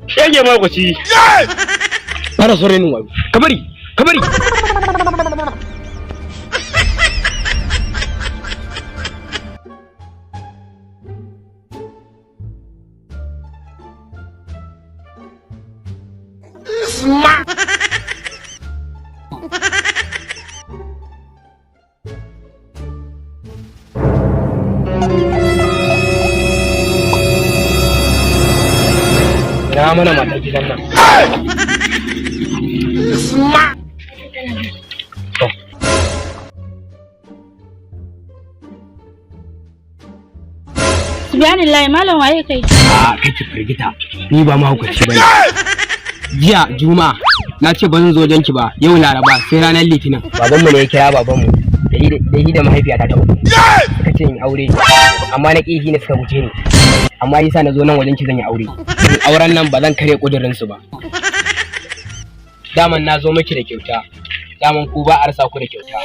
Shege mahaukaci. Fara son renin wayo. Ka bari, ka bari. Na mana matar gidan nan. To. Subhanallahi, malam, waye kai? A kai, ki firgita, ni ba mahaukaci bane. Jiya Juma'a na ce ba zan zo wajen ki ba, yau Laraba, sai ranar Litinin. Babanmu ne ya kira babanmu da shi da mahaifiyata ta uku. Suka ce in aure, amma na ƙi, ne suka guje ni. Amma yasa na zo nan wajen ki, zan yi aure. Auren nan ba zan karya kudirin su ba. Daman na zo miki da kyauta. Daman ku ba a rasa ku da kyauta.